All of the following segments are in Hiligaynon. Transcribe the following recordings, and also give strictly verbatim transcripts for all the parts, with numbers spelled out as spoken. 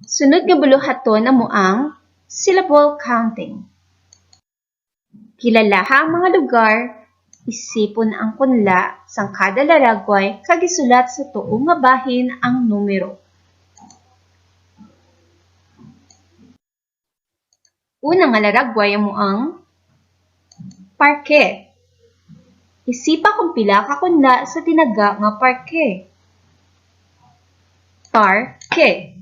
Sunod nga buluhaton amo ang syllable counting. Kilalaha ang mga lugar, isipon ang kunla sang kada laragway kag isulat sa tuo nga bahin ang numero. Una nga laragway amo ang parke. Isipa kung pila ka kunla sa tinaga nga parke. Parke.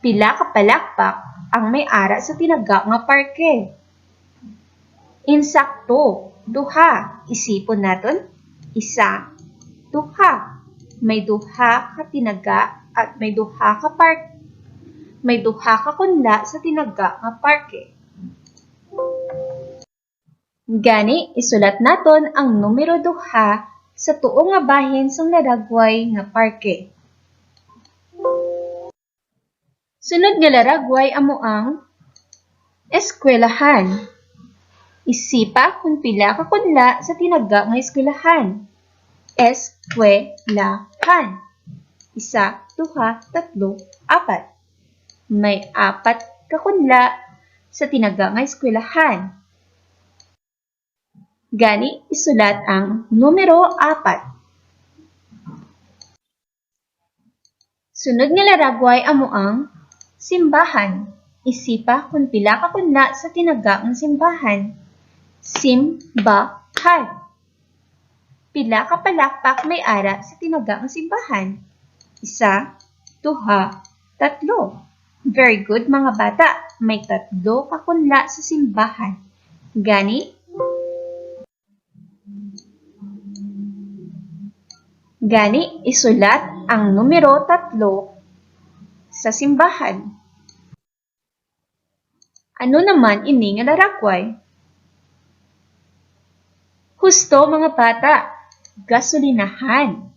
Pila ka palakpak ang may ara sa tinaga nga parke? Insakto, duha. Isipon naton, isa, duha. May duha ka tinaga at may duha ka park, may duha ka kunla sa tinaga nga parke. Gani, isulat naton ang numero duha sa tuo nga bahin sang laragway nga parke. Sunod nga laragway amo ang eskwelahan. Isipa kung pila ka kunla sa tinaga nga eskwelahan. Eskwelahan. Isa, duha, tatlo, apat. May apat ka kunla sa tinaga nga eskwelahan. Gani, isulat ang numero apat. Sunod nga laragway amo ang simbahan. Isipa kung pila ka kunla sa tinaga nga simbahan. Simbahan. Pila ka palakpak may ara sa tinaga nga simbahan? Isa, duha, tatlo. Very good, mga bata. May tatlo ka kunla sa simbahan. Gani, gani, isulat ang numero tatlo sa simbahan. Ano naman ini nga laragway? Husto, mga bata, gasolinahan.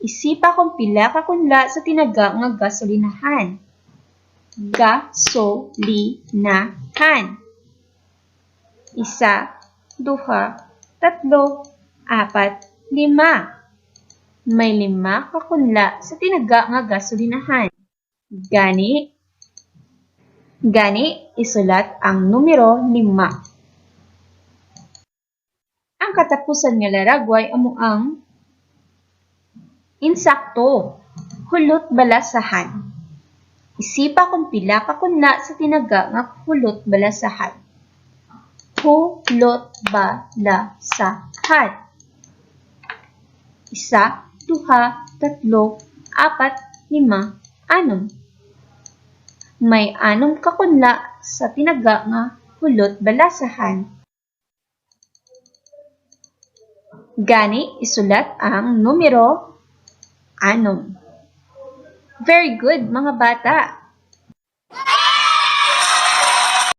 Isipa kung pila ka kunla sa tinaga nga gasolinahan. Gasolinahan. Isa, duha, tatlo, apat, lima. May lima ka kunla sa tinaga nga gasolinahan. Gani, gani, isulat ang numero lima. Ang katapusan nga laragway amo ang insakto, hulot balasahan. Isipa kung pila ka kunla sa tinaga nga hulot balasahan. Hulot balasahan. Isa, duha, tatlo, apat, lima, anom. May anom ka kunla sa tinaga nga hulot balasahan. Gani, isulat ang numero anom. Very good, mga bata.